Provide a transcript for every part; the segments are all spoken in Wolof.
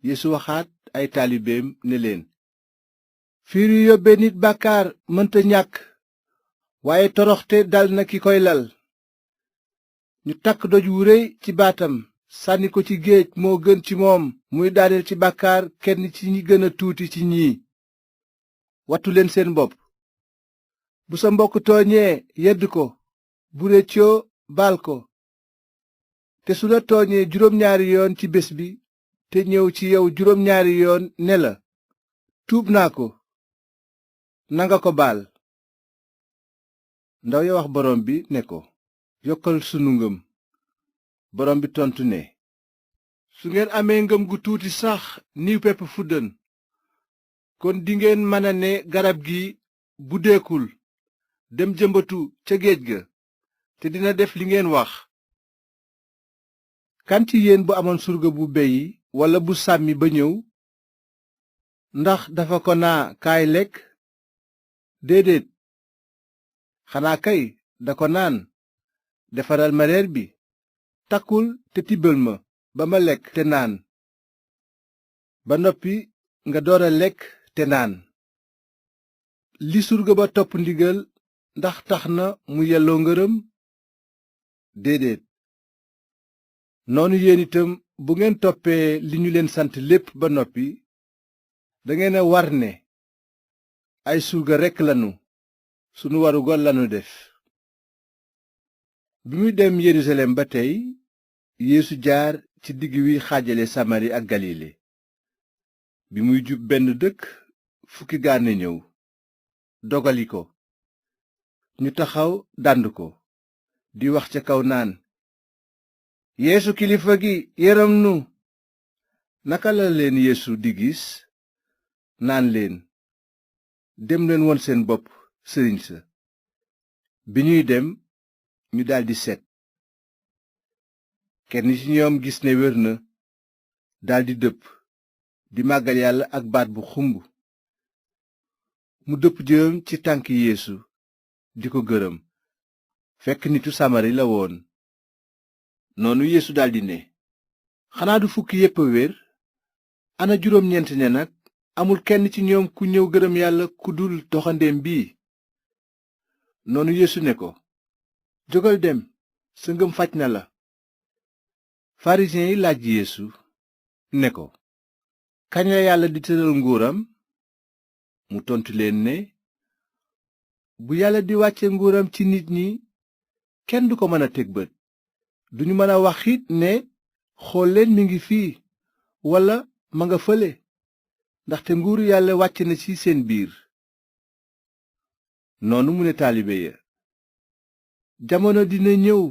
Yeesu waxaat ay taalibeem ne leen, fiir yu yóbbe nit bàkkaar mënta ñàkk, waaye toroxte dal na ki koy lal. ñu takk doj wu rëy ci baatam sànni ko ci géej moo gën ci moom muy daaneel ci bàkkaar kenn ci ñi gën a tuuti ci ñii. wattu leen seen bopp. bu sa mbokk tooñee yedd ko, bu réccoo baal ko, te su la tooñee juróom-ñaari yoon ci bés bi te ñëw ci yow juróom-ñaari yoon ne la, tuub naa ko, nanga ko baal. ndaw ya wax borom bi ne ko, yokkal sunu ngëm. borom bi tontu ne, su ngeen amee ngëm gu tuuti sax ni pepp fuddën, kon dingeen mën a ne garab gi buddeekul dem jëmbatu ca géej ga, te dina def li ngeen wax. kan ci yéen bu amoon surga bu beyi walla bu sàmmi ba ñëw, ndax dafa ko naa kaay lekk? déedéet, xanaa kay da ko naan, defaral ma reer bi, takkul te tibbal ma ba ma lekk te naan, ba noppi nga door a lekk te naan. li surga ba topp ndigal ndax tax na mu yelloo ngërëm? déedéet. noonu yéen itam bu ngeen toppee li ñu leen sant lépp ba noppi, dangeen a war ne ay surga rekk lanu, sunu warugar lanu def. bi muy dem Yerusalem ba tey, Yeesu jaar ci digg wi xaajale Samari ak Galile. bi muy jub benn dëkk, fukki gaane ñëw dogali ko. ñu taxaw dànd ko, di wax ca kaw naan, Yeesu kilifa gi, yërëm nu. naka la leen Yeesu di gis, naan leen, dem leen won seen bopp sëriñ sa. bi ñuy dem, ñu daldi set. kenn ci ñoom gis ne wér na, daldi dëpp, di màggal Yàlla ak baat bu xumb. mu dëpp jëm ci tànk Yeesu di ko gërëm, fekk nitu Samari la woon. noonu Yeesu daldi ne, xanaa du fukki yépp a wér? ana juróom-ñeent ña nag? amul kenn ci ñoom ku ñëw gërëm Yàlla ku dul doxandeem bii? noonu Yeesu ne ko, jógal dem, sa ngëm faj na la. farisiyen yi laaj Yeesu ne ko, kañ la Yàlla di tëral nguuram? mu tontu leen ne, bu Yàlla di wàcce nguuram ci nit ñi, kenn du ko mën a teg bët. duñu mën a wax it ne, xool leen mi ngi fii, walla ma nga fële, ndaxte nguuru Yàlla wàcc na ci seen biir. noonu mu ne taalibe ya, jamono dina ñëw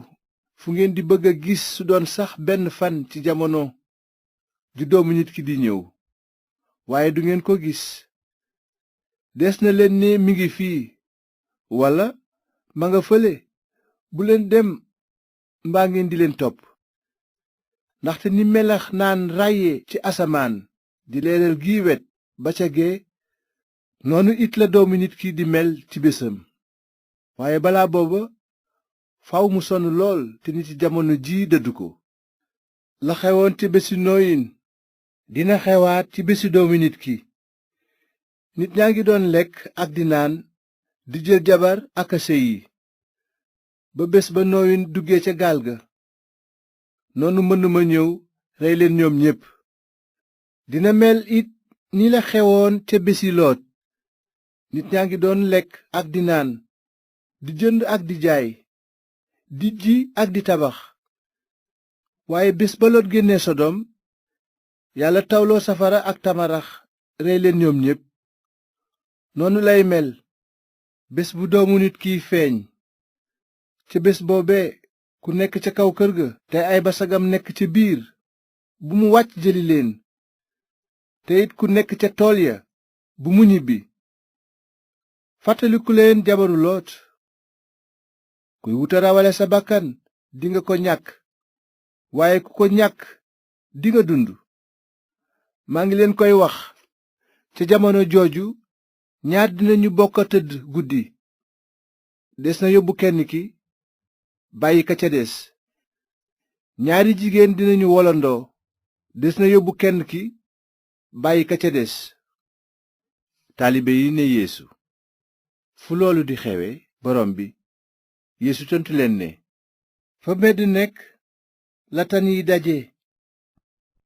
fu ngeen di bëgg a gis su doon sax benn fan ci jamono ju doomu nit ki di ñëw, waaye du ngeen ko gis. des na leen ne mi ngi fii, walla ma nga fële, bu leen dem mbaa ngeen di leen topp. ndaxte ni melax naan ràyye ci asamaan di leeral gii wet ba ca gee, noonu it la doomu nit ki di mel ci bésam. waaye balaa booba faw mu sonn lool te nit ci jamono ji dëddu ko. la xewoon ci bési nooyin dina xewaat ci bési doomu nit ki. nit ñaa ngi doon lekk ak di naan, di jël jabar ak a sëyi, ba bés ba nooyin duggee ca gaal ga. noonu mbënn ma ñëw rey leen ñoom ñépp. dina mel it ni la xewoon ca bési loot. nit ñaa ngi doon lekk ak di naan, di jënd ak di jaay, di ji ak di tabax. waaye bés ba loot génnee sodom, Yàlla tawloo safara ak tamarax rey leen ñoom ñépp. noonu lay mel bés bu doomu nit kiy feeñ. ca bés boobee ku nekk ca kaw kër ga te ay basagam nekk ca biir, bu mu wàcc jëli leen. te it ku nekk ca tool ya bu mu ñibbi. fàttaliku leen jabaru loot. kuy wuta rawale sa bakkan dinga ko ñàkk, waaye ku ko ñàkk dinga dund. maa ngi leen koy wax, ca jamono jooju ñaar dinañu bokk a tëdd guddi. des na yóbbu kenn ki, bàyyi ka ca des. ñaari jigéen dinañu wolandoo. des na yóbbu kenn ki, bàyyi ka ca des. taalibe yi ne Yeesu, fu loolu di xewe borom bi? Yeesu tontu leen ne, fa medd nekk la tan yi daje.